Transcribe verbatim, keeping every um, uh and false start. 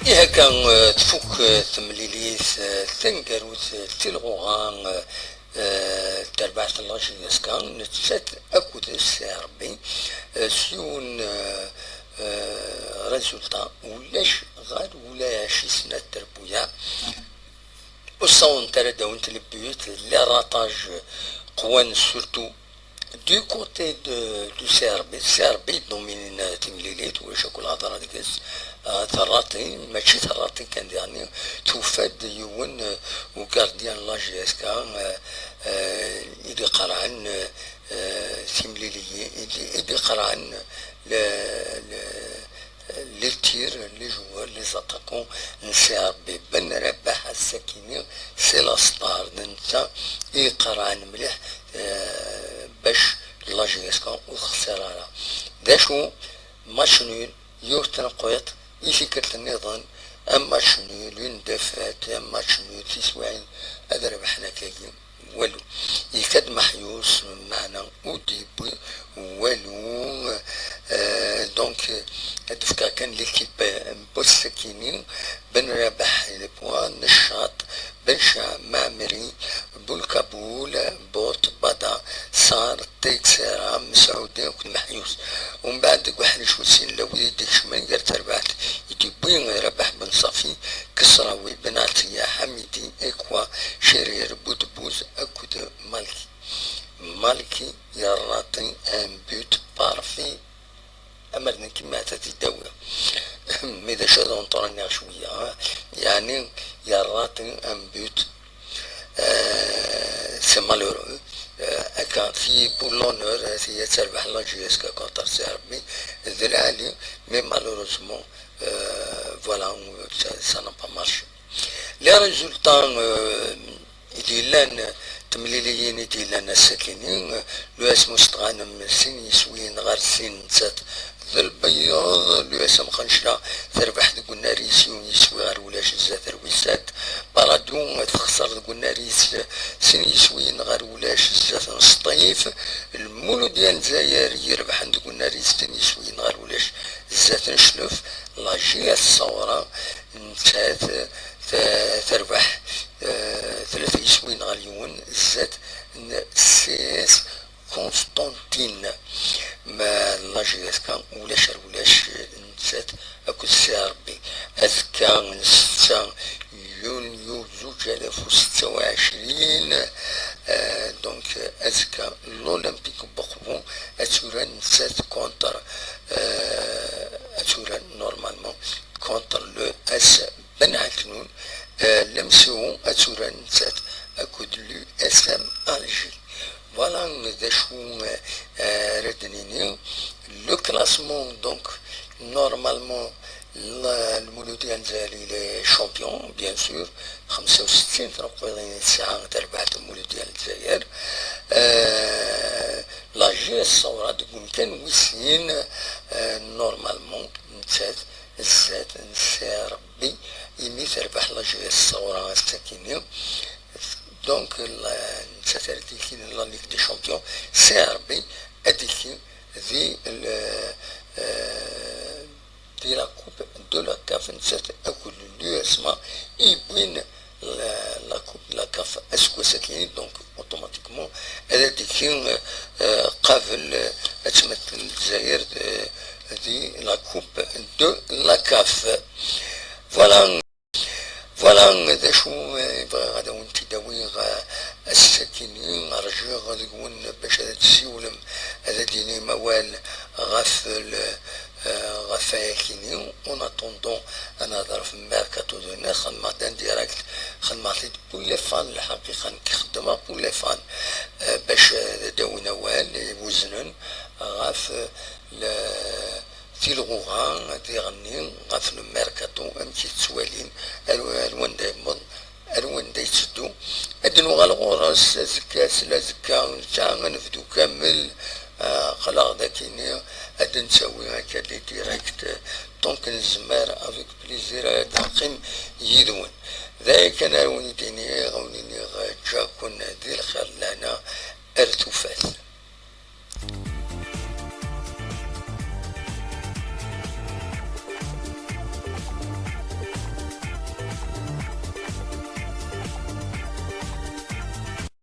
Ihi akka, eh, tfuk, eh, temlilit, eh, taneggarut, eh, tilɣuɣa, eh, eh, terbaɛt n la J S K, nettat akked C-R-B, eh, s yiwen, eh, eh, résultat ulac ɣer ulac i snat terbuyaɛ. Ur ssawḍent ara ad awint les buts, les ratages qwan surtout du côté de, du C-R-B. C-R-B i d-nominin timlilit, ulac akk lhadra deg-s. Ah, terraṭi, mačči terraṭi kan, diɣen tufa-d yiwen, eh, u gardien n la J S K, eh, eh, i d-iqerɛen, eh, timliliyin, i d-, i d-iqerɛen le, le, les tirs, les joueurs, les attaquants n C-R-B. Ben Rabaḥ ass-akini, c'est la star, d netta i iqerɛen mliḥ, eh, bac la J S K ur texsir ara. D acu? Match nul, yiwet tneqqiḍt, i tikkelt nniḍen, un match nul, une défaite, un match nul, tiswiɛin ad rebḥen akkagi, walu. Yekka-d Meḥyus, meɛna ur d-yewwi walu. Euh, donc, ad d-fkeɣ kan l'équipe n wass-akini: Ben Rabaḥ, les points: Neccaṭ, Benca, Maɛmeri, Bulkabul, Bot, Bada, Sar, Teixeira, Mesɛudi akked Meḥyus. Umbeɛd, deg uḥric wis sin, llan wid i d-ikecmen gar terbaɛt i d-yewwi Rabaḥ Ben Ṣafi, Kesrawi, Ben Ɛeṭiya, Ḥamidi, Ekwa, Cerir, Budbuz akked Malki. Malki yerraṭi un but parfait. Amer d nekk, mi ahat ad t-id-awiɣ. Mais d acu ad awen-ṭuraniɣ cwiya, ha? Yeɛni, yerraṭi un but. Euh, c'est malheureux. Euh, akka, ti pour l'honneur, euh, ti ad terbeḥ la J S K contre C-R-B, d lɛali, mais malheureusement, euh, voilà, ça, ça n'a pas marché. Les résultats, euh, i d-yellan, temliliyin i d-yellan ass-akini, l'U S M Mustɣanem sin yiswiyen ɣer sin, nettat d Lbeyyeḍ. L'U S M Xencla terbeḥ deg unnar-is, yiwen yiswi ɣer ulac, zdat Rwisat. Paradou texser deg unnar-is, sin yiswiyen ɣer ulac, zdat n Sṭif. Lmuludya n Lezzayer yerbeḥen deg unnar-is, sin yiswiyen ɣer ulac, zdat n Clef. La J S Ṣawra nettat, eh, terbeḥ, eh, tlata yiswiyen ɣer yiwen, zdat n C S Constantine. Ma la J S K ulac ar ulac, eh, nettat akked C-R-B. Azekka n setta yunyu zuǧ alaf u setta u ɛecrin, eh, donc, eh, azekka l'Olympique n Uqbu ad turar nettat contre, eh, ad turar normalement contre l'U S M Benɛeknun, eh, l'M C O ad turar nettat akked l'U S M Alger. Voilà d acu, eh, ara d-nini. Le classement, donc, normalement, la, Lmuludya n Lezzayer, il est champion, bien sûr. Xemsa u settin tneqqiḍin i tesɛa terbaɛt n Lmuludya n Lezzayer. Eh, la J S Ṣawra deg umkan wis sin, eh, normalement, nettat zdat n C-R-B, imi terbeḥ la J S Ṣawra ass-akini. Donc, la, nettat ara d-yekkin la Ligue des Champions, C-R-B ad d-yekkin di, eh, di la Coupe de la CAF, nettat akked l'U S M A i yewwin la, la Coupe de la CAF aseggas-agi, donc automatiquement ad d-yekkin, eh, qabel, eh, ad tmettel Lezzayer di, di la Coupe de la CAF. Voilà. Voilà d acu, eh, bɣiɣ ad awen-t-id-awiɣ, eh, ass-akini. Rjiɣ deg-wen bac ad d-tessiwlem, ad d-tinim awal ɣef l-, eh, ɣef wayakini. En attendant, ad nehder ɣef mercato de neuf, xedmeɣ-t en direct, xedmeɣ-t-id pour les fans, lḥaqiqa nekk xeddmeɣ pour les fans, eh, bac ad d-awin awal iweznen ɣef, eh, le-, tilɣuɣa, tiɣenni ɣef le mercato, amek i tettwalin, ar, ar wanda yewweḍ, ar wanda yetteddu. Ad d-nuɣal ɣur-s azekka, s lazekka, netta ad nebdu kamel, ah, aql-aɣ dakini, ad d-nettawi akka di direct, tant que nezmer, avec plaisir, ad neqqim yid-wen. D aya kan ara wen-id-iniɣ, ad wen-iniɣ, ǧǧaken di lxir, lehna ar tufat.